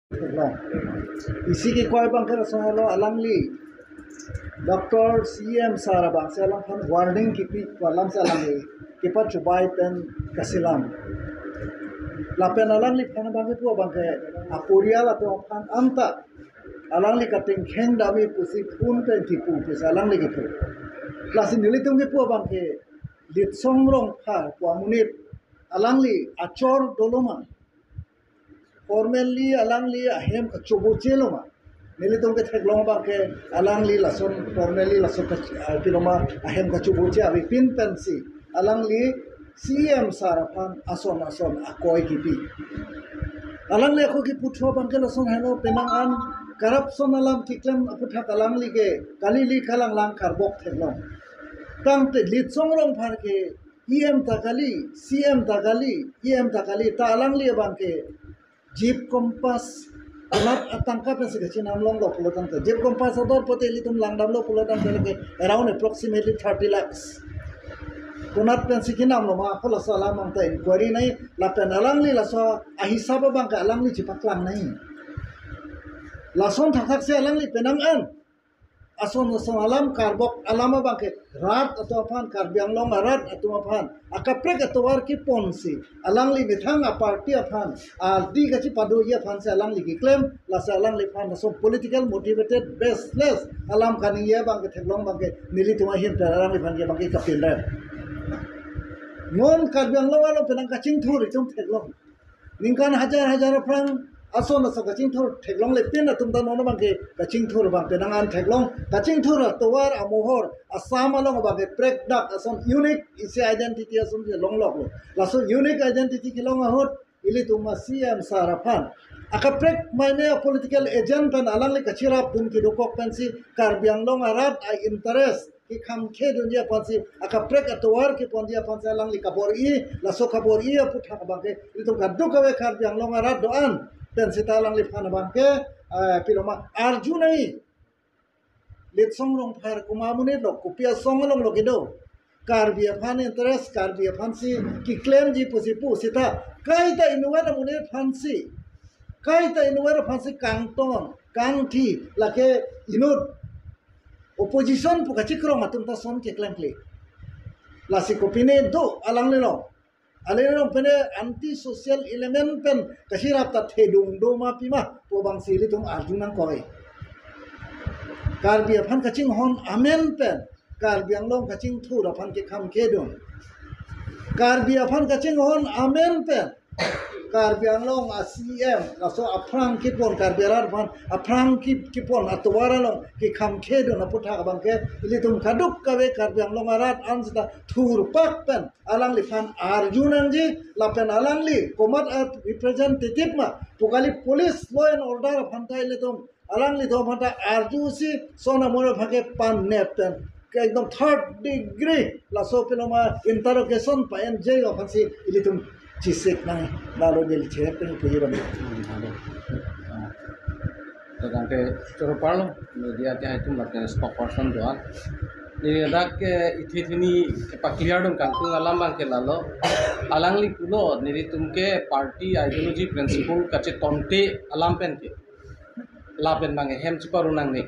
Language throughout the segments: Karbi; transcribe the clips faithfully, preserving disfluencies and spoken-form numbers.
Theklong. Isi kekoi abangke lason helo, alangli Doctor C M sir abangsi alangphan warning kipi alamsi alangli kepachobai pen kasilam. Lapen alangliphan abangke pu abangke aporial atum aphan anta alangli katingkheng dami pusi phone pen kipu pusi alangli kipu. Lasi nelitum kipu abangke Litsong Rongphar pu amonit alangli achor dolo ma? Formally alangli ahem kachoboche lo ma? Nelitum ketheklong abangke alangli lason formally lason ka, ah, pilo ma, ahem kachoboche avepin pensi alangli C M sir aphan ason ason akoi kipi. Alangli akoi kiputhu abangke lason helo, penang an corruption alam keklem aputhak alangli ke kali li kalanglang karbok theklong. Tangte Litsong Rongphar ke E M ta kali, C M ta kali, E M ta kali, ta alangli abangke Jeep Compass konat atangka pensi kachinam longlo pulo tangte, Jeep Compass ador pote ilitum langdamlo pulo tangte lake around approximately thirty lakhs. Konat pensi kinam lo ma, ako laso alam abangta inquiry nangji, lapen alangli laso ahisap abangke alangli chepaklang nangji. Lason thakthak si alangli penang an ason ason alam karbok alam abangke rat atum aphan, Karbi Anglong arat atum aphan akaprek atovar keponsi alangli methang aparty aphan adi kachepadoji aphansi alangli keklem, lasi alangliphan lason political motivated baseless alam kaningje abangke theklong abangke nelitum ahin pen alangliphan ke abangke kapinrem. Non Karbi Anglong along penang kachingthur itum theklong. Ningkan hajar hajar aphrang ason ason kachingthur theklongle, pin atum ta non abangke kachingthur abang penang an theklong. Kachingthur atovar amohor Assam along abangke prekdak ason unique isi identity ason kelongloklo. Laso unique identity kelong ahut ilitum a C M sir aphan akaprek mane a political agent pen alangli kachirapdun kedokok pensi Karbi Anglong arat a interest kekhamkhedunji aphansi, akaprek atovar keponji aphansi alangli kabor-i, laso kabor-i aputhak abangke ilitum kadokave Karbi Anglong arat do-an pen seta alangliphan abangke, eh, pilo ma, arju nangji. Litsong Rongphar komat amonit lo, kopi asong along lo kedo? Karbi aphan interest, Karbi aphansi keklemji pusi pu seta, kaita inutvet amonit aphansi, kaita inutvet aphansi kangton kangthi, lake inut opposition pu kachikrong atum ta son keklemkle. Lasi kopine do alangli along? Alangli along pine anti social element pen kachirap ta thedung do ma pima pu abangsi ilitum arju nangkok. Karbi aphan kachinghon amen pen Karbi Anglong kachingthur aphan kekhamkhedun, Karbi aphan kachinghon amen pen Karbi Anglong a C M, laso aphrang kepon, Karbi arat aphan aphrang ke-, kepon atovar along kekhamkhedun aputhak abangke ilitum kadokave Karbi Anglong arat an seta thurpak pen alangliphan arju nangji, lapen alangli komat a representative ma pu kali, police law and order aphan ta ilitum alanglitum aphanta arjusi son amor aphan ke panep pen ke ekdom third degree laso pilo ma interrogation pa-enji aphansi ilitum chisik nang, lalo neli chehek pen puji ram. Tangte choro parlo media ke itum lake spokesperson do-an. Neli dak ke ithi thini pa-clear dun kangtung alam abangke lalo. Alangli pulo nelitum ke party ideology principle kachetonte alam pen ke lapen abang hem cheparu nangne.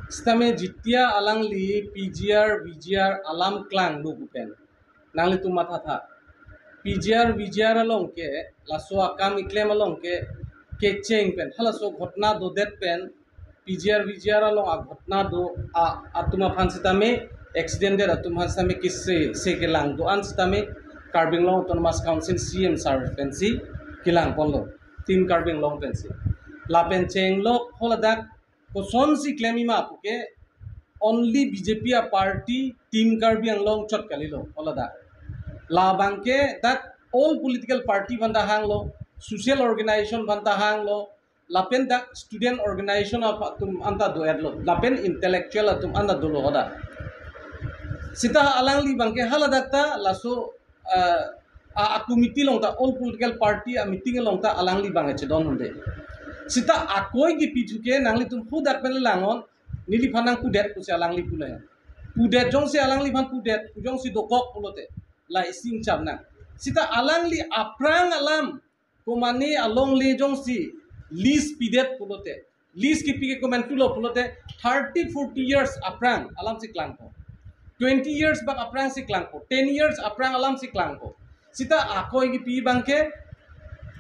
Sitame jitia alangli P G R, V G R alam klanglo pu pen nanglitum mathatha. P G R, V G R along ke, laso akam keklem along ke, kecheng pen, halaso ghotna dodet pen, P G R, V G R along aghotna do, a, atum aphan sitame, accident det atum aphan sitame kese, se kelang do-an sitame, Karbi Anglong Autonomous Council C M sir pensi kelang ponlo, Team Karbi Anglong pensi. Lapen chenglok holadak kosonsi klemji ma puke, only B J P a party Team Karbi Anglong chot kalilo, holadak. Labangke dak all political party aphanta hanglo, social organization aphanta hanglo, lapen dak student organization atum anta do-etlo, lapen intellectual atum anta dolo hodak. Seta alangli abangke haladak ta laso, ah, a, a committee along ta, all political party a meeting along ta alangli abang chedon hunde. Seta akoi kipi thuke nanglitum hudak pen langon, neliphan nangpudet pusi alangli pule. Pudet jongsi alangliphan pudet, jongsi dokok pulote, la ising cham nang. Seta alangli aphrang alam, komane alongle jongsi Lease pidet pulote, lease kipi ke komantulo pulote, thirty forty years aphrang alamsi klangpo, twenty years bak aphrangsi klangpo, ten years aphrang alamsi klangpo. Sita akoi kipi abangke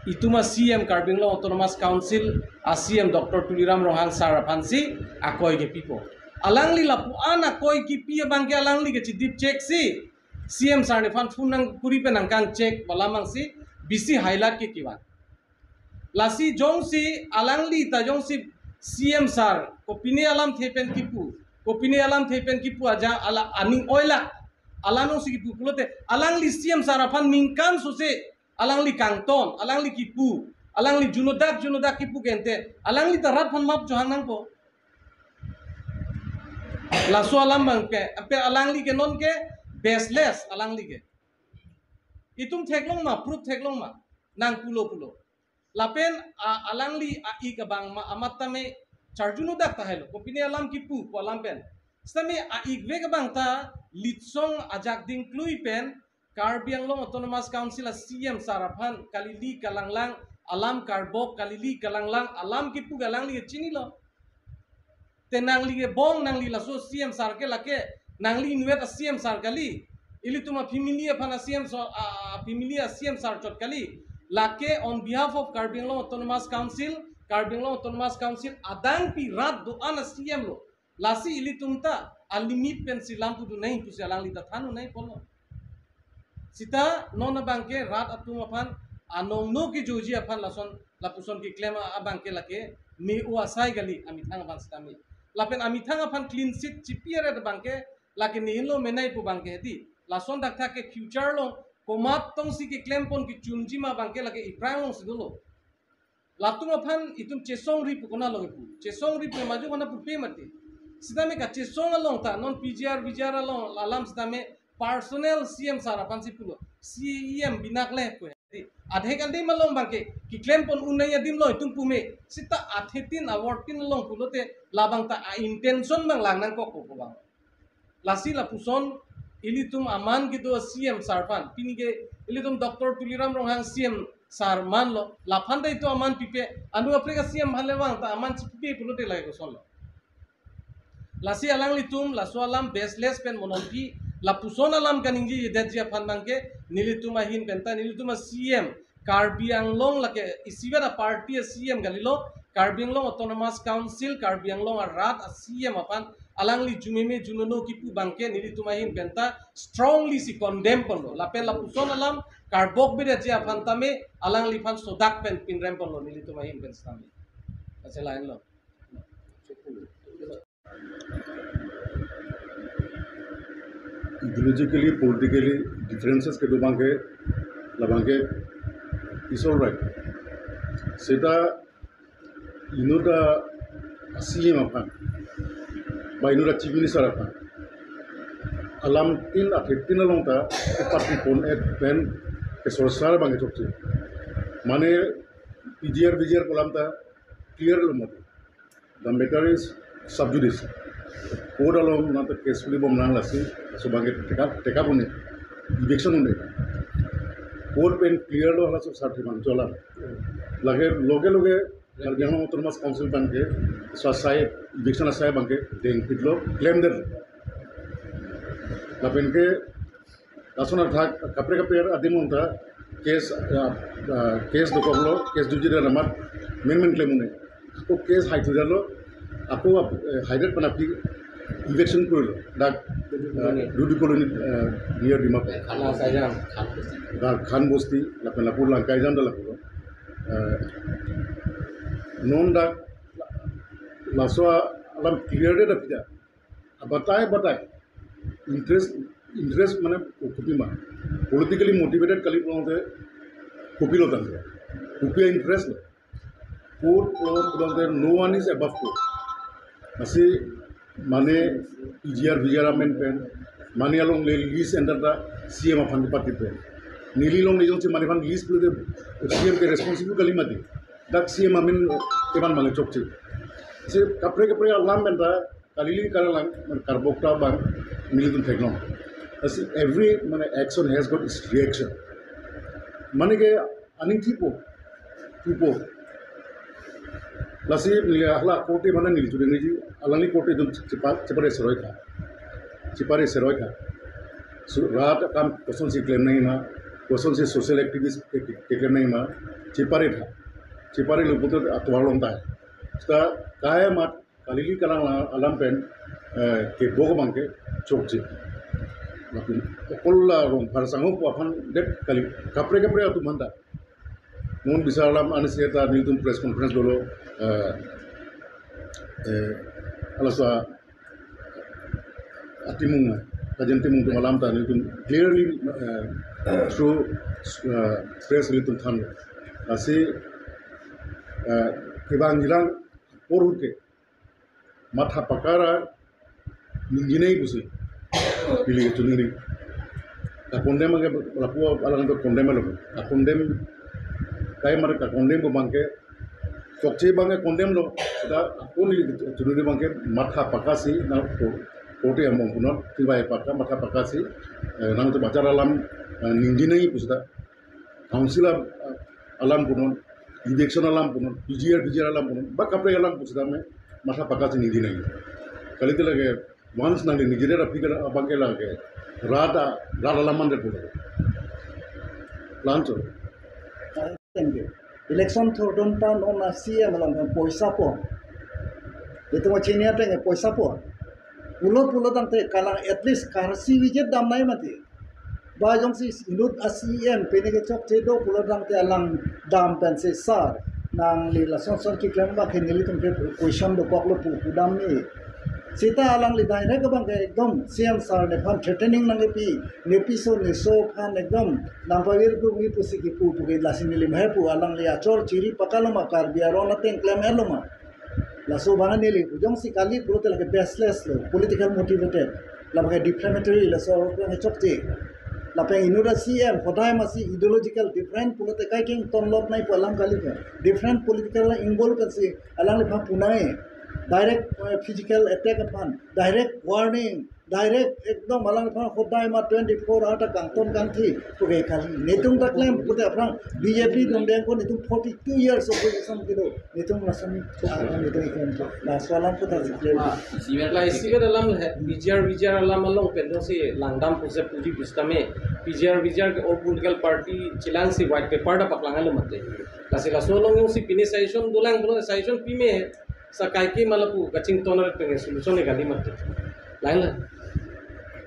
itum a-C M, Karbi Anglong Autonomous Council a-C M Doctor Tuliram Ronghang sir aphansi akoi kipipo. Alangli lapu-an akoi kipi abangke alangli kachidip check si C M sir nephan phone nangkuri pen nangkang check pu alam abangsi bisi highlight ke kevan. Lasi jongsi alangli ta jongsi C M sir kopine alamthe pen kipu, kopine alamthe pen kipu aja ala aning oilak, alam jongsi kipu pulote, alangli C M sir aphan ningkan sose alangli kangton, alangli kipu, alangli junodak junodak kipu kente, alangli ta rat aphan map johang nangpo. Laso alam abangke, ape alangli ke non ke baseless alangli ke. Itum theklong ma, proof theklong ma, nangpulo pulo. Lapen a, alangli a-ik abang ma amat tame charjunodak tahai lo, kopine alam kipu pu alam pen. Sitame a-ik vek abang ta litsong ajak dingklui pen Karbi Anglong Autonomous Council a-C M sir aphan kalili kalanglang alam karbok, kalili kalanglang alam kipu ke alangli chinilo. Te nangli ke bong, nangli laso C M sir ke lake, nangli inutvet a-C M sir kali. Ilitum a-family aphan a-C M so, a, a-family a-C M sir chot kali. Lake on behalf of Karbi Anglong Autonomous Council, Karbi Anglong Autonomous Council adangpi rat do-an a-C M lo. Lasi ilitum ta a-limit pensi lam pudun nai pusi alangli ta than-un nai pulo. Sita non abangke rat atum aphan anongno kejoji aphan lason lapuson keklem abangke lake me-o asai kali amethang aphan sitame. Lapen amethang aphan clean sheet chipi aret abangke lake nihilo menai pu abangke hedi. Lason dakthak ke future along komat tongsi keklem pon kechunji ma abangke lake iphrang alongsi dolo. Latum aphan itum chesongri pu konat along kipu. Chesongri pu maju kona pupe mati. Sitame kachesong along ta non P G R, V G R along alam sitame personal C M sir aphansi pulo. C E M binak le pu. Adhe kandi malong abangke keklem pon un nai adim lo itum pume. Sita athetin avortin along pulote labang ta a-intention abang lang nangkok ko abang. Lasi lapuson ilitum aman kedo C M sir aphan. Pini ke ilitum Doctor Tuliram Ronghang C M sir manlo. Laphan ta itum aman pipe. Anu aphrang C M aphan le vang ta aman chipipe pulote lake kosonlo. Lasi alanglitum laso alam baseless pen mononpi lapuson alam kaningje yedetji aphan abangke nelitum ahin pen ta nelitum a-C M Karbi Anglong lake isivet a-party a-C M kalilo, Karbi Anglong Autonomous Council, Karbi Anglong arat a-C M aphan alangli jumeme junono kipu abangke nelitum ahin pen ta strongly si condemn ponlo. Lapen lapuson alam karbok bidetji aphan tame alangliphan sodak pen pinrem ponlo nelitum ahin pen sitame. Achala henlo. Ideologically, politically differences kedo abangke, labangke is all right. Seta inut a-C M aphan, ba inut a-Chief Minister aphan alamtin athetin along ta party pon-et pen kesorsar abangke chokche. Mane P G R, V G R pu alam ta clear lo mati. The matter is sub judice. Court along nangta case puli bom nang lasi, laso abangke teka, teka puni, eviction un-e. Court pen clear lo halaso sarthi man chola. Lake loge loge Karbi Anglong Autonomous Council abangke, so asai, eviction asai abangke dengpitlo, claim det. Lapen ke lason athak kaprek kaprek adim along ta case, ah, ah, case dokoklo, case dujir amat main main claim un-e. Ako case hai thudalo, ako, eh, haidet pen aphi eviction kurilo. Dak, eh, Dudu Colony, eh, near Dimapur. Khan asai jang, Khan Bosti. Dak Khan Bosti, lapen lapu Langkaijang da lapu. Eh, non dak laso alam clear det aphi ta. Abatai batai interest, interest mane kopima politically motivated kali pulote kopilo tangte, kopi a-interest lo. Court pulote no one is above court. Lasi mane P G R V G R amen pen, mane along le lease under the C M aphan party pen. Neli along neli jongsi mane aphan lease pulote C M ke responsible kali mati. Dak C M amen kevan abang chokche. Si kaprek kaprek alam pen ta kalili kalalang, mane karbok ta abang nelitum theklong. As every, mane, action has got its reaction. Mane ke aning kipu, kipu. Lasi neli hala korte mana neli judeng niji, alangli korte atum chepa-, chepare seroi tha. Chepare seroi tha. So, rat akam kosonsi klem nangji ma, kosonsi social activist ke, ke, keklem nangji ma, chepare tha. Chepare lo pulote atovar along ta. Seta kai amat kalili kalang la-, alam pen, eh, kebok abang ke chokche. Lapen okol la Rongphar sangho pu aphan det kali, kaprek kaprek atum aphan ta. Mon bisar alam ansi ta nelitum press conference dolo, eh, eh, halaso atimung, kajen timung atum alam ta nelitum clearly, eh, through, eh, press nelitum thanlo. Lasi, eh, kevang jilang porut ke matha pakara ningje nangji pusi. Pili chuniri. Ka condemn abang ke lapu alang to condemn lo. Ka condemn kai mar ka condemn pu abang ke, chokche abang ke condemn lo. Seta ako neli chuniri abang ke matha pakasi na ko-, korte among punon, tibai paka matha pakasi, eh, nangtum achar alam, eh, ningje nangji pusi ta. Council a-, alam punon, eviction alam punon, P G R, V G R alam punon, ba kaprek alam pusitame matha pakasi ningje nangji. Kalite lake once nangli ningje ra pi kala abang ke lake rat a-, rat alam mandet punon. Lancho. Thank you. Election thurdun ta non a C M along poisa po. Itum chini ateng poisa po. Pulo pulo tangte kalang at least karsi visit dam nangji mati. Ba jongsi inut a C M pene ke chokche do pulo tangte alang dam pensi sir, nangli lason son keklem abang ke nelitum ke question dokok lo pu, pudam ni. Seta alangli direct abang ke ekdom C M sir nephan threatening nangkepi, nepiso neso aphan ekdom nangpavir pu ngi pusi kipu pu ke lasi neli mahe pu alangli achor chiri pakalo ma Karbi aron ateng klem-et lo ma. Laso abang neli pu jongsi kali pulote lake baseless lo, political motivated. Lapen ke defamatory laso abang ke chokche. Lapen inut a C M hodai masi ideological different pulote kai kengton lot nangji pu alam kali ke. Different political involved pensi alangliphan pu nangji. Direct, eh, physical attack aphan, direct warning, direct ekdom alangliphan hodai ma twenty-four hour ta kangton kangthi pu ke kali. Netum ta klem pute aphrang B J P dongdeng ko netum forty-two years opposition kedo. Netum lason, ah, netum ikan tu. Laso alam puta si klem. Ah, isi bet la isi bet alam he, P G R V G R alam along pen jongsi langdam pusi puji pusitame, P G R V G R ke all political party chelang si white paper ta paklang alo mate. Lasi laso along jongsi pini suggestion dolang pulo suggestion pime, sa kaike ma lapu kachington ret pen solution e kali mate. Lain la.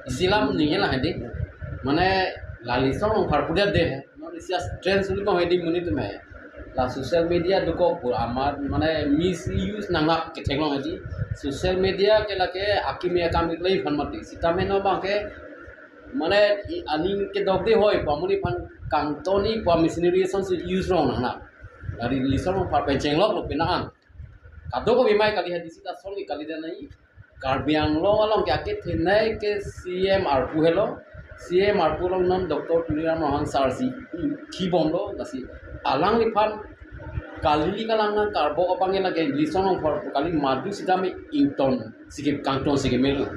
Isi alam ningje lang hedi. Mane la Lison Rongphar pudet de. Non isi as trend suli kong hedi monit me. La social media dokok pu amat mane misuse nanglak ketheklong hedi. Social media ke lake akimi akam iklai aphan mati. Sitame non abang ke mane i aning kedok de hoi pu amonit aphan kangton-i pu a machinery asonsi use rong nang na. Dari Lison Rongphar pen chenglok lo pina an. Kadokave mai kali hedi sita sol ke kali dan nai. Karbi Anglong along ke akethenei ke C M arpu helo. C M arpu along non Doctor Tuliram Ronghang sir si, mm, thibom lo, lasi alangliphan kali kalang nang karbok abang ke lake Lison Rongphar kali madu sitame ington si ke kangton si kemelo.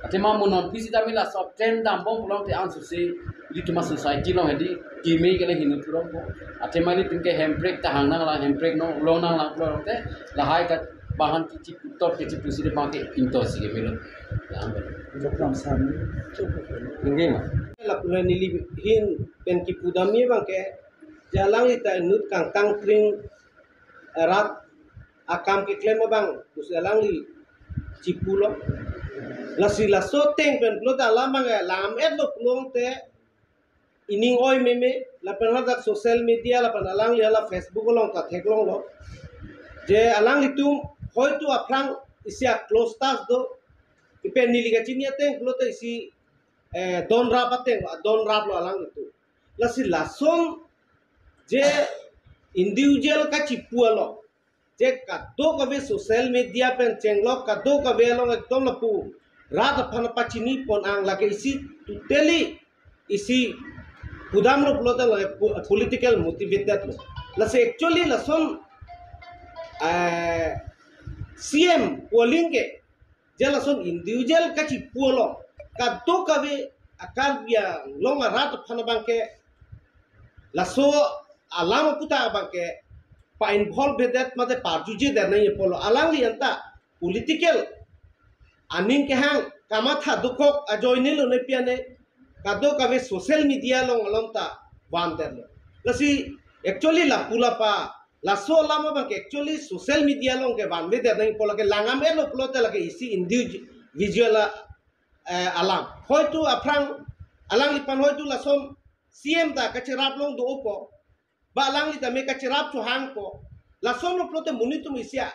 Athema mo non pi sitame laso trend dambom pulote ansusi ilitum a society along hedi keme kele hinu turong po. Athema ilitum ke hemprek ta hang nanglang, hemprek no long nanglang pulote lahai ka bahan kichi putot kichi pusi de bang ke ington si kemelo. Lahai. Program sami. Ingge ma. Lapu neli ahin pen kipudam abang ke, je alangli ta inut kangtang kring rat akam keklem abang pusi alangli chipulo. Lasi laso ateng pen pulote alam abang ke lam-et lo pulote ining oi meme, lapen hadak social media lapen alangli hala Facebook along ta theklong lo. Je alanglitum hoitu aphrang isi a close touch do. Ipen neli kachini ateng pulote isi, eh, don rap ateng, don rap lo alanglitum. Lasi lason je individual kachipu along, je kadokave social media pen chenglok kadokave along ekdom lapu rat aphan pachini pon ang lake isi totally isi pudam lo pulote lake po-, political motivated lo. Lasi actually lason, eh, C M polling ke je lason individual kachipu along kadokave a Karbi Anglong arat aphan abang ke laso alam aputhak abang ke pa-involve-det mate parjuje det nangji apotlo. Alangli anta political aning kehang kamatha dokok ajoine lo ne piane kadokave social media along along ta vandet lo. Lasi actually lapu lapa laso alam abang ke actually social media along ke vanvedet nangji apotlo ke langam-etlo pulote lake isi individual, eh, alam. Hoitu aphrang alanglipan hoitu lason C M ta kacherap long do-opo. Ba alangli tame kacherap chohangpo. Lason lo pulote monit atum isi a,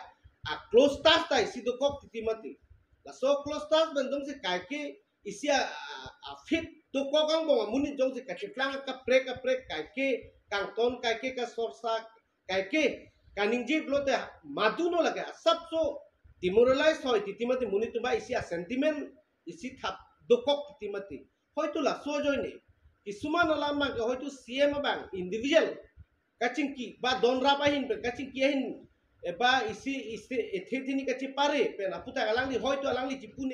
a close touch ta isi dokok titi mati. Laso close touch pen jongsi kaike isi a, a, a fit dokok angbong amonit jongsi kacheplang kaprek kaprek kaike kangton kaike kasorsa kaike kaningje pulote maduno lake asapso demoralize hoi titi mati, monit atum ba isi a sentiment isi thap dokok titi mati. Hoitu laso ajoine kisuman alam abang ke hoitu C M abang individual kachingki ba don rap ahin pen kachingki ahin, eh, ba isi isi ethe thini kachepare pen aputhak alangli hoitu alangli chipu ne